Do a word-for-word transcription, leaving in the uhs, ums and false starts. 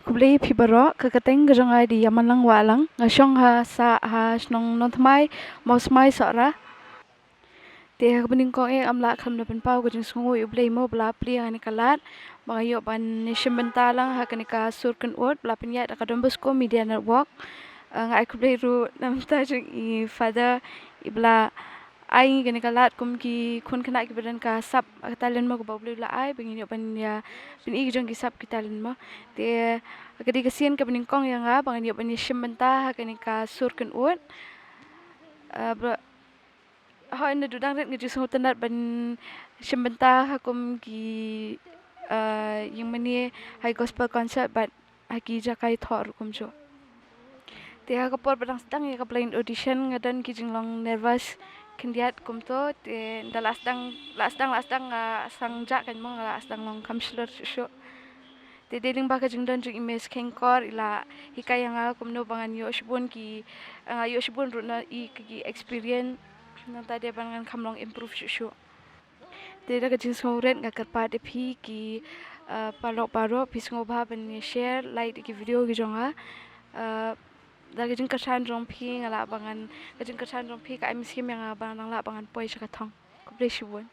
Khublei phi baroh, ka kyrteng ka jong nga dei Ïamanlang Wahlang, nga shong ha sha ha shnong Nongthymmai, Mawsmai, Sohra. Te ha kaba nyngkong eh, ngam lah khlem da pynpaw ka jingsngew ïa U Blei mo ba la plie ïa kane ka lad ba nga ïoh ban shim bynta lang ha kane ka sur kynud ba la pynïaid da ka Don Bosco Media Network. Eh, nga ai khublei ruh na bynta jong i Father i ba la ai ngi kane ka lad kum ki khun khynnah kiba don ka sap ka talent mo kaba U Blei u la ai ba ngin ïoh ban ïa pyni ki jong ki sap ki talent mo. Te ka dei ka sien kaba nyngkong ïa nga ba ngan ïoh ban ïa shim bynta ha kane ka sur kynud. Eh, ba hooid, naduh dang rit nga ju sngewtynnat ban shim bynta ha kum ki, eh, ïing mane ha ki gospel concert bad ha ki jaka ïathoh ruh kumjuh. Te ha ka por ba dang sdang ïa ka blind audition nga don ki jinglong nervous khyndiat kumto, te ynda la sdang la sdang la sdang nga sdang jah kan mo, nga la sdang long kham shlur shuh shuh. Te dei lyngba ka jingdon jong i Miss Khengkor i la hikai ïa nga kumno ba ngan ïoh shibun ki, nga ïoh shibun ruh na i ki, ki experience, nangta dei ban ngan kham long improve shuh shuh. Te da ka jingsngewrit nga kyrpad ïa phi ki, eh, paralok baroh, phi sngewbha ban share, like ïa ki video ki jong nga. Eh, da ka jingkyrshan jong phi nga lah ba ngan, ka jingkyrshan jong phi ka ai mynsiem ïa nga ba ngan lah ba ngan poi sha ka thong. Khublei shibun.